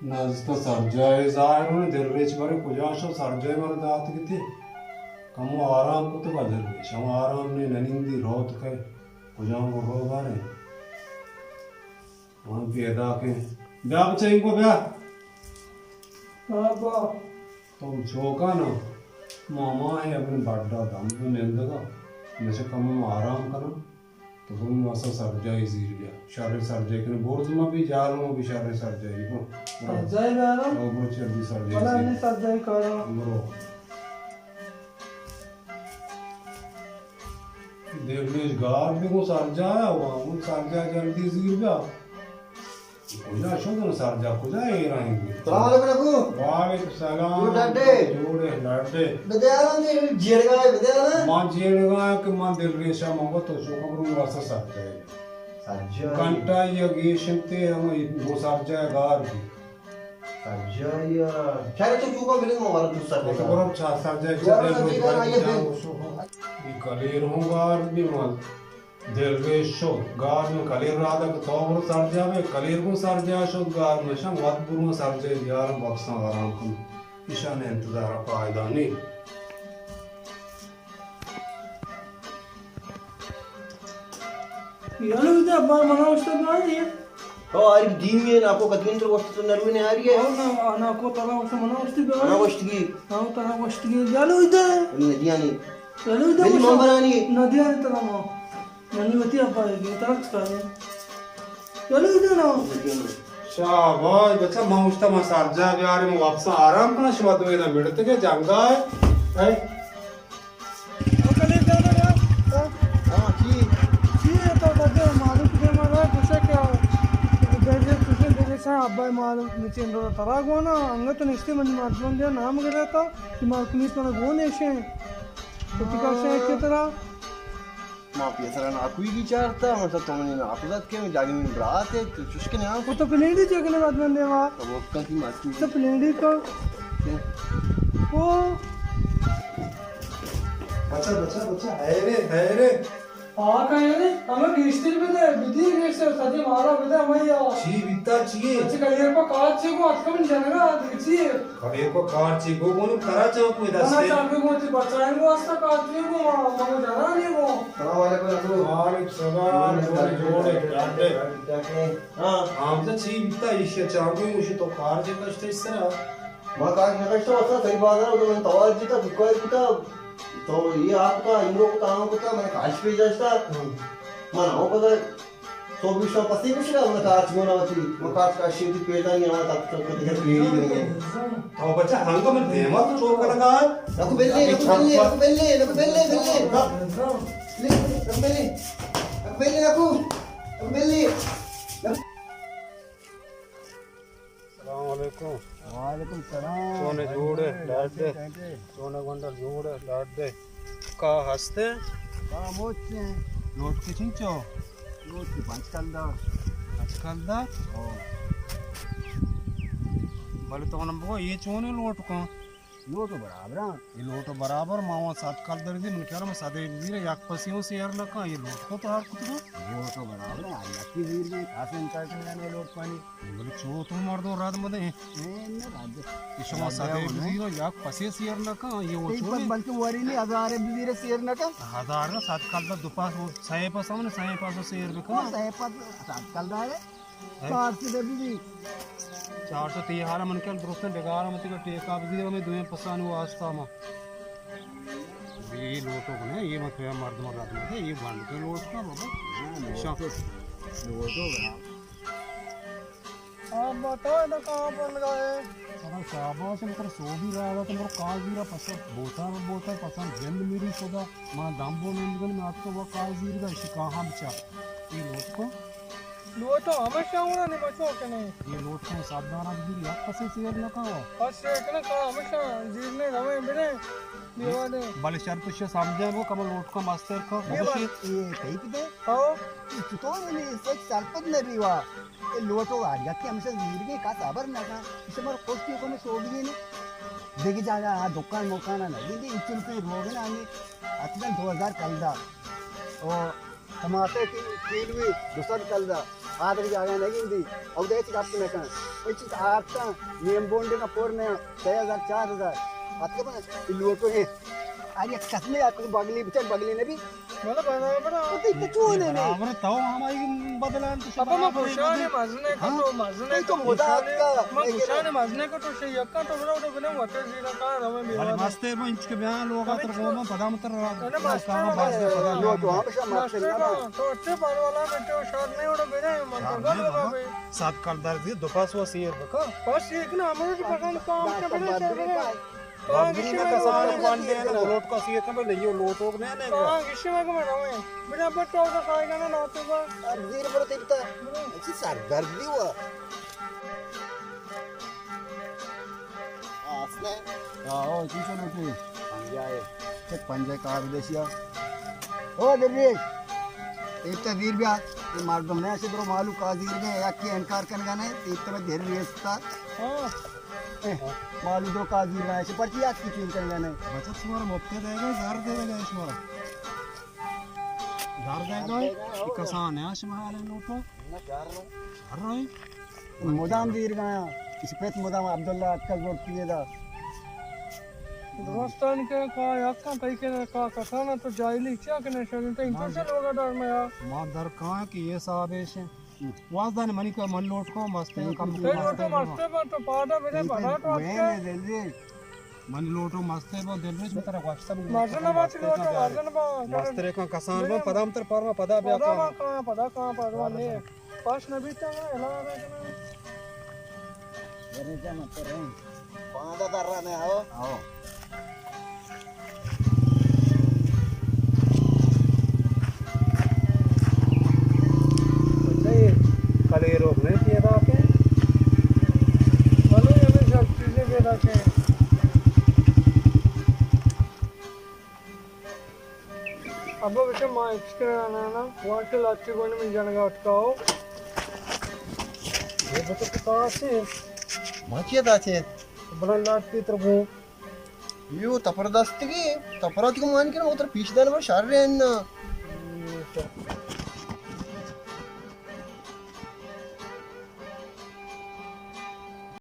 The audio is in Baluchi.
نزدیک سرجاہ ءَ ظاہر اوں، دلریش باریں کجا شو، سرجاہ ءَ مارا دات گتی۔ کمو آرام کت با دلریش، ہم آرام نے ننندی روت کئے، کجا گو رو باریں۔ ہم پیدا کے۔ بیا بچہ، اینگو بیا۔ ہاں با۔ تو چوکا نا، ماما ہے اپنے بڈا دم کو نندگا، مچہ کمو آرام کنا۔ تو برو واسا سرجاہی زیر بیا۔ شر سرجاہی کنے۔ برز ما بھی جال ما بھی شر سرجاہی۔ برو۔ برو۔ سرجاہی بیارا؟ او برو چردی سرجاہی بلا زیر۔ نہیں سرجاہی کارا۔ برو۔ دلریش گار بھی گوں سرجاہ ہے، وہ گوں سرجاہ جلدی زیر بیا۔ کجا شد اوں سرجاہ، کجا ایرانی بود؟ سلام علیکم ابو۔ وعلیکم سلام۔ جوڑ ڈاڈے؟ جوڑ ہے ڈاڈے۔ بدیاران دی جیڑگا ہے، بدیاران۔ ما جیڑگا کہ ما دلریشا ما تو چوکا برو واسا سرجاہ ہے۔ سرجاہ ہے۔ گھنٹہ یا گیش انتے ہم وہ سرجاہ گار بھی۔ سرجاہ یا۔ خیر تو چوکا بلے ما ورا تو سرجاہ۔ تو برو چا سرجاہ۔ ورا سرجاہ۔ یہ کلیر ہوں گار بھی ما۔ دلریش شد گار، من کلیر رادا کہ تو برو سرجاہ بے، کلیر گوں سرجاہ شد گار، من شم وت برو سرجاہ بیارم، وپساں آرام کن، ایشان انتظار فائدہ نہیں۔ یلو ادا با منا اوشتا بانی۔ او آری دیمی ہے، ناکو کتین تر وقت تو نروی نے آری ہے۔ او نا، ناکو ترا وقت منا اوشتی بانی۔ منا اوشتگی۔ او ترا اوشتگی۔ یلو ادا۔ ندیانی۔ یلو ادا بلی ممبرانی۔ ندیانی ترا ما۔ منی وتی ابا ہے، ترا کس کارے؟ چلو ادھر آؤ۔ شاباش بچہ، ما اوشتا ما سرجاہ بیارے، ما واپس آرام کنا، شما دو اینا مڑتے کے جنگا ہے۔ ہے؟ او کلیر جانا ہے؟ ہاں، جی۔ جی، یہ تو بدے مالک دے مارا، جیسا کہ درجے تجھے درجے سے ابا مالک نیچے اندر ترا گونا، انگت نشتے منی مردم دیا نام گرے تا، کہ مالک نیت منا گون ایشے۔ تو تکا شے کہ ترا ما پیسرا ناکوئی کی چارتا، مطلب تو منی ناکو زد کے، من جاگی من برات ہے، تو چش کے نیام۔ وہ تو پلینڈی چیک نے بات بندے وا۔ تو وہ کن کی ماسی۔ تو پلینڈی کا۔ کیا؟ وہ۔ بچا، بچا، بچا، ہے رے، ہے رے۔ آ کا ہے رے؟ ہمیں گیشتر بدے، بدی گیشتر، سجے مارا بدے، ہمیں یا۔ چی بیتا چی ہے؟ اچھا، کلیر کو کار چی کو، اتکا من جنگا، دیکھ چی ہے؟ کبھی کو کار چی گو گونو کرا چاو کوئی دستے۔ منا چاو کوئی گو چی بچائیں گو استا کار چی گو ما، ما جانا نہیں گو۔ السلام علیکم ابو۔ وعلیکم السلام۔ جوڑے، جوڑے، ڈاڈے۔ ہاں۔ ہاں، بچا چی بیتا ایشی چاو کوئی گوشی تو کار چی کشتے اس طرح؟ ما کار نہ کشتا، استا صحیح بازار تو من توار جیتا، دکان کتا، تو یہ آپ کا، امرو کتا، آم کتا، من کاش پہ جاشتا۔ ہاں۔ من آؤ پتا، تو بھی شما پسی گوشگا، من کارچ گونا وتی، من کارچ کاشی وتی پیٹانی آواز تک تک تک تک پیڑی کریں گے۔ تو بچہ ہنگا من دیما تو چوک لگا۔ نکو بلے، نکو بلے، نکو بلے، نکو بلے، بلے۔ نکو بلے، نکو بلے، نکو۔ نکو بلے۔ السلام علیکم۔ وعلیکم السلام۔ چونے جوڑے، ڈاڈے۔ چونے گونڈل جوڑے، ڈاڈے۔ کا ہستے؟ کا موچے؟ لوٹ کے چنچو؟ لوٹ کے پانچ کلدار۔ پانچ کلدار؟ ہاں۔ بلے تو من بگو، یہ چونے لوٹ کن؟ لوٹ برابر ہاں۔ یہ لوٹ برابر، ما وہاں سات کلدار دی، من کہہ رہا، من سدے بزیر، یک پسی ہوں سیر نہ کن، یہ لوٹ کو تو ہر کچھ۔ لوٹ برابر ہاں، یک کی زیر دی، خاص انتہا کے میں لوٹ پانی۔ بلے چو تو مردم رد مدے۔ اے نہ رد۔ کہ شما رد سدے ہے بزیرو، یک پسے سیر نہ کن، یہ وہ تئی چو پر نہیں۔ بلکہ وری نہیں، ہزار بزیر سیر نہ کن۔ ہزار نہ، سات کلدار دو پاس، وہ سہ پاس ہم نے، سہ پاس سیر بکن۔ وہ سہ پاس سات کلدار ہے۔ ہے؟ چار سو دے بزیر۔ چار سو تی حالا من کل درستیں ڈگارا متی کا ٹیکا بزیر ہمیں دوئیں پسانی واسطہ ما۔ یہ لوٹو کنے، یہ مت مردم رد مدے، یہ بند کے لوٹ کا بابا۔ ہاں، لوٹو۔ لوٹو بنا۔ آپ بتاؤ، ادھر کہاں پر لگا ہے؟ ارے شاباش، مطلب سو بھی رہا تھا، تم کاغذ بھی رہا، پسند بوتا، بوتا، پسند جند میری خدا، ماں دم بو میں، میں آپ کو وہ کاغذ بھی رہا، اسی کہاں بچا؟ یہ لوٹ کو؟ لوٹ تو ہمیشہ ہونا نہیں بچوں کے نہیں۔ یہ لوٹ کو سات دانا بھی یا پسے سیر نہ کہو۔ پس سے اتنا کہا ہمیشہ زیر نے روے بنے، دیوا دے۔ بلے شرط سے سمجھے وہ کم لوٹ کا مستر کا، یہ بس بات۔ یہ کہیں پہ دے؟ ہاں۔ یہ چطور ہے، یہ سچ سرپد نہیں ریوا۔ اے لوٹو آڑیا کہ ہمیشہ زیرگیں کس ہبر نہ کن، اسے مر خوش کیوں کنے سوگی نے۔ دیگه جاگا آ دکان مکان نہ گندی، انچن کے روگ نہ آنی۔ اتنا دو ہزار کلدار۔ او ٹماٹر کی کیلوی دو سد کلدار۔ آدر جاگہ نہ گندی، او دے چی گپ نہ کن۔ اے چیز آرتاں، نیم بونڈے کا پور نے، سہ ہزار، چار ہزار۔ اتکے بنا، لوٹو ہے۔ ارے قسم ہے، آپ کو بگلی بچار، بگلی نہ بی۔ مطلب برابر ہے۔ تو تو چون ہے نہیں؟ برابر تو ہماری بدلان تو ابا، ما برابر گوشانے بدل۔ مزنے کا ہاں؟ تو مزنے تو کا مداد گوشانے، کا، ما لیکن گوشانے مزنے کا تو شیعہ کا تو بڑا بڑا بنا وطن زیرا کا روے بھائی میوان۔ ماسٹر، میں انچ کے بیان لوگ اتر کو میں پدا متر رہا۔ انا ماسٹر کہاں بس پدا لوگ تو ہمشہ ماسٹر ماسٹر نہ کا۔ تو اتے بار والا میں تو شاد نہیں اڑا بیرے من تو گل لگا بے۔ سات کال درد دو پاس وہ سیر بکا۔ پاس ایک نا ہمارے پسند کام کے بڑے چل رہے۔ بگری نہ کسانے بانڈے نہ لوٹ کا سیت نہ لئیو لوٹوک نہ نہ۔ ہاں، گشی ما کو میں رویں۔ بنا بٹ تو کا کھائے گا نا ناتو کا۔ اب زیر پر تیتا۔ اچھی سر درد دی ہوا۔ آسنے۔ آو، چی چلو تے۔ پنجائے۔ چک پنجائے کار دیشیا۔ او درویش۔ تیتا زیر بیا۔ یہ مردم نے سے درو مالو کا زیر گئے، یا کی انکار کرنے گا نہیں، تیتا میں دیر ریستا۔ ہاں۔ اے، مالو دو کا زیر رہا ہے، پرچی آج کی چیز کرنے گا نہیں۔ بچت شمار مفت دے گا، زر دے گا شمار۔ زر دے گا، یہ کسان ہے شمار لوٹو۔ نہ، زر۔ زر رہے۔ مدام زیر گایا، اس پہ مدام عبداللہ اٹکل زور کیے دا۔ درستان کے کا یکاں تئی کے کا کسانا تو جاہلی چیا کہ نشانی تئی تو سے لوگا در میں آ۔ ما در کاں کہ یہ صاحب ہے۔ واز دانے منی کا من لوٹ کو مست ہے، کم تئی لوٹو مست ہے، تو پادا بنے بنا تو اٹکے۔ من لوٹو مست ہے، وہ دل رش میں ترا گوشتا من لوٹو مزن بات مست ہے، لوٹو مزن بات۔ مست ہے، کسان بات، پدا ہم تر پارما پدا بیا پدا کام۔ ما کام، پدا کام، پدا نے۔ پاس نبی تا علاوہ ہے کہ نا۔ پاندا در رہا نے آؤ۔ آؤ۔ اچھا، یہ کلے روک نہیں پیدا کے؟ بلو، یہ بھی سب چیزیں پیدا کے۔ ابا بیٹا، ما ایکسٹرا آنا نا، وہاں کے لاچے گونے میں جنگا اٹکاؤ۔ یہ بتا تو کہاں سے؟ ما کیا دا چے؟ بڑا لاچ کی طرف ہوں۔ یو تپر دستگی، تپرات کو مان کے نا، اتر پیش دان بر شر رہنا۔